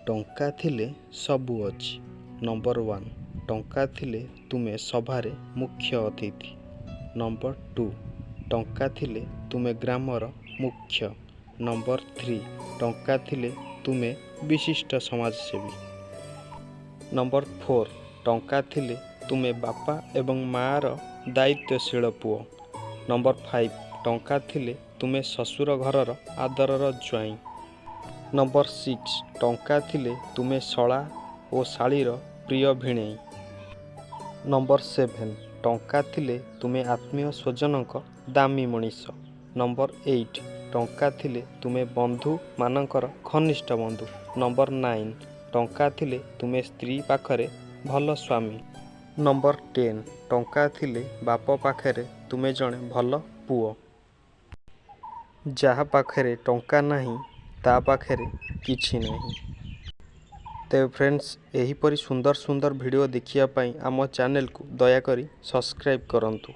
ଟଙ୍କା ଥିଲେ ସବୁ ଅଛି। ନମ୍ବର 1, ଟଙ୍କା ଥିଲେ ତୁମେ ସଭାରେ ମୁଖ୍ୟ ଅତିଥି। ନମ୍ବର 2, ଟଙ୍କା ଥିଲେ ତୁମେ ଗ୍ରାମର ମୁଖ୍ୟ। ନମ୍ବର 3, ଟଙ୍କା ଥିଲେ ତୁମେ ବିଶିଷ୍ଟ ସମାଜସେବୀ। ନମ୍ବର 4, ଟଙ୍କା ଥିଲେ ତୁମେ ବାପା ଏବଂ ମାଆର ଦାୟିତ୍ୱଶୀଳ ପୁଅ। ନମ୍ବର 5, ଟଙ୍କା ଥିଲେ ତୁମେ ଶ୍ୱଶୁର ଘରର ଆଦରର ଜ୍ୱାଇଁ। ନମ୍ବର 6, ଟଙ୍କା ଥିଲେ ତୁମେ ଶଳା ଓ ଶାଳୀର ପ୍ରିୟ ଭିଣେଇ। ନମ୍ବର 7, ଟଙ୍କା ଥିଲେ ତୁମେ ଆତ୍ମୀୟ ସ୍ୱଜନଙ୍କ ଦାମୀ ମଣିଷ। ନମ୍ବର 8, ଟଙ୍କା ଥିଲେ ତୁମେ ବନ୍ଧୁମାନଙ୍କର ଘନିଷ୍ଠ ବନ୍ଧୁ। ନମ୍ବର 9, ଟଙ୍କା ଥିଲେ ତୁମେ ସ୍ତ୍ରୀ ପାଖରେ ଭଲ ସ୍ୱାମୀ। ନମ୍ବର 10, ଟଙ୍କା ଥିଲେ ବାପ ପାଖରେ ତୁମେ ଜଣେ ଭଲ ପୁଅ। ଯାହା ପାଖରେ ଟଙ୍କା ନାହିଁ, ତା ପାଖରେ କିଛି ନାହିଁ। ତେବେ ଫ୍ରେଣ୍ଡସ୍, ଏହିପରି ସୁନ୍ଦର ସୁନ୍ଦର ଭିଡ଼ିଓ ଦେଖିବା ପାଇଁ ଆମ ଚ୍ୟାନେଲକୁ ଦୟାକରି ସବସ୍କ୍ରାଇବ୍ କରନ୍ତୁ।